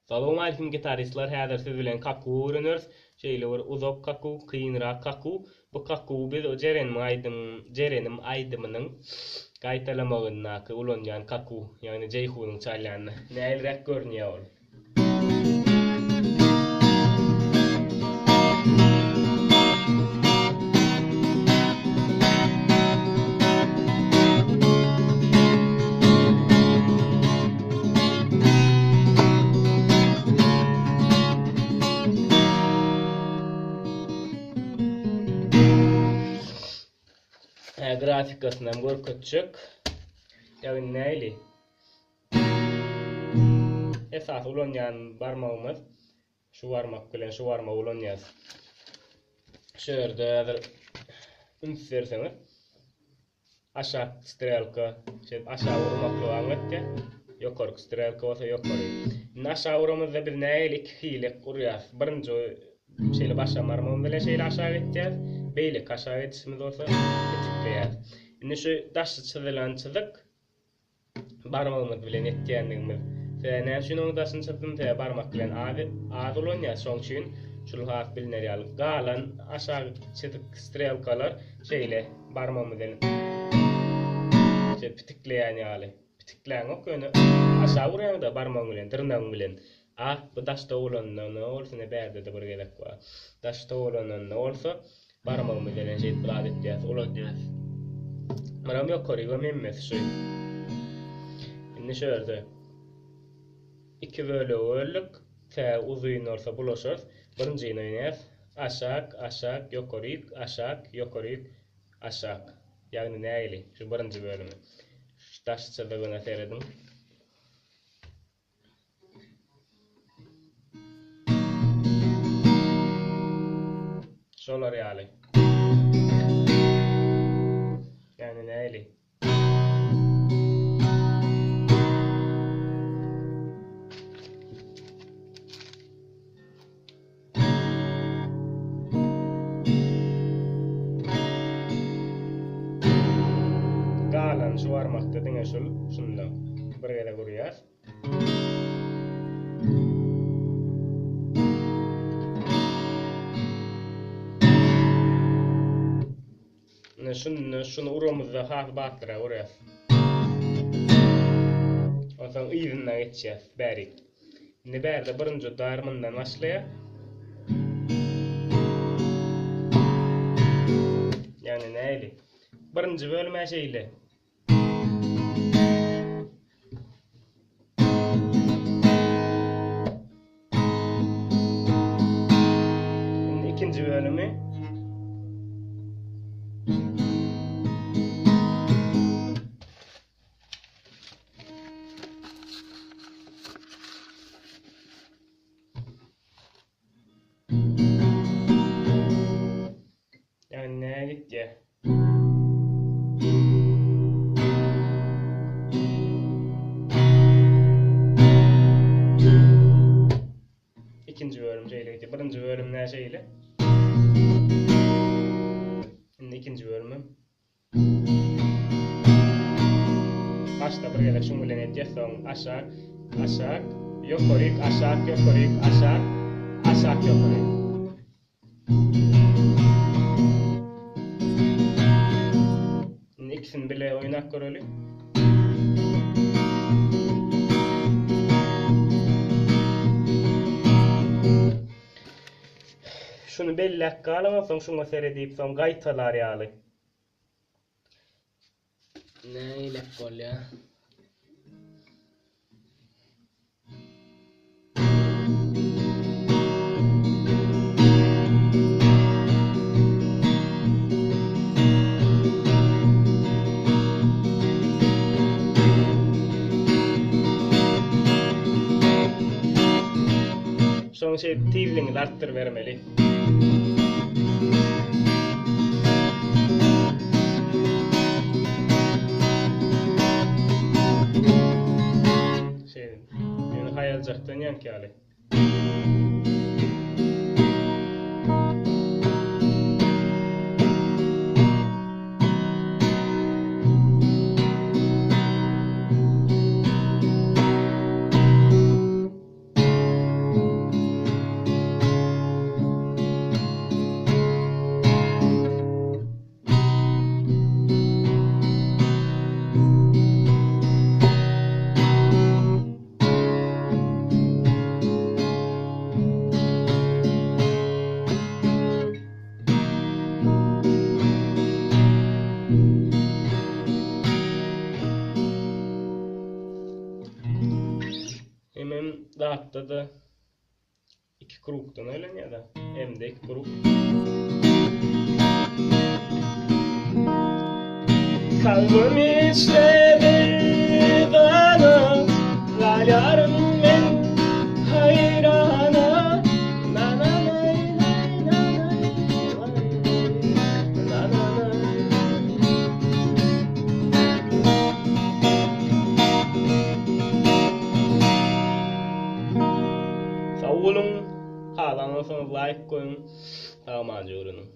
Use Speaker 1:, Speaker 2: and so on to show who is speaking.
Speaker 1: Salowmalikim gitaristler häzir siz bilen kakuw öwreneris. Şeýle bir uzak kakuw, kynrak kakuw. Bu kakuwy biz Jerenim aýdym Jerenim aýdymynyň gaýtalamagyndaky ulanýan kakuw, ýagny Jeýhunyň çalýany. Nähiliräk görünýär ol? Grafikasyny hem görkezjek. Ýagny nähili? Esasy ulanýan barmagymyz şu barmak bilen şu barmagy ulanýarys. Şu ýerde häzir üns berseňiz Aşak strelka şeýdip aşak urmaklygy aňlatýar. Ýokarky strelka bolsa ýokary. Indi aşak uramyzda biz nähili iki hili urýarys. Birinji şeýle başam barmagymyz bilen şeýle aşak etýäris. Beýleki aşak edişimiz bolsa petikleýäris. Indi şu daşy çyzylan çyzyk barmagymyz bilen etýändigimiz. Sebäbi näme üçin onuň daşyny çyzdym? Sebäbi barmak bilen az az ulanýas. Şonuň üçin şul has biliner ýaly. Galan aşaky çyzyk strelkalar şeýle barmagymyz bilen şeýle pitikleýän ýaly. Pitikläňok ýöne aşak urýaň-da barmagyň bilen, dyrnagyň bilen. A bu daş togalanynda bolsa ine bärde-de bir gezek bar. Daş togalanynda bolsa barmagymyz bilen şeýdip zat etýäs, ulanýas. Muram ýokarygam hemmesi şu. Indi şu ýerde iki bölege böldük. Tä uzyn bolsa bulaşarys. Birinjini oýnaýas. Aşak, aşak, ýokaryk, aşak, ýokaryk, aşak. Ýagny nähili? Şu birinji bölümi. Şu daş çyzygyna serediň. Şolar ýaly. Ýagny nähili? Galany şu barmakda diňe şul şunda bir gezek urýas. Ine şunda şuny uramyzda has batlyrak urýas. Onsoň yzyndan geçýäs bärik. Indi bärde birinji dar mundan başlaýar. Ýagny nähili? Birinji bölüm-ä şeýle. Indi ikinji bölümi. Ýagny näme gitýär? Ikinji bölüm şeýle gitýär. Birinji bölüm nä şeýle? Indi ikinji bölümem. Başda bir gezek şuň bilen etýäs, soň aşak, aşak, ýokaryk, aşak, ýokaryk, aşak, aşak, ýokaryk. Indi ikisini bile oýnap göreli. Şuny belläp galyň, soň şuňa seredip, soň gaýtalar ýaly. Nägilek bolýa. Şoň şeýdip tizligiňizi artdyrybermeli. Şeýdip. Ýöne haýaljakdan ýaňky ýaly. zatda-da Iki krugdan aýlanýar-da. M-de iki krug. Kalbym içre dana, Galýaryn men haýrana. Na na nay nay na nay na na nay. Sag boluň, halan bolsaňyz laýk goýuň, sag aman öwreniň.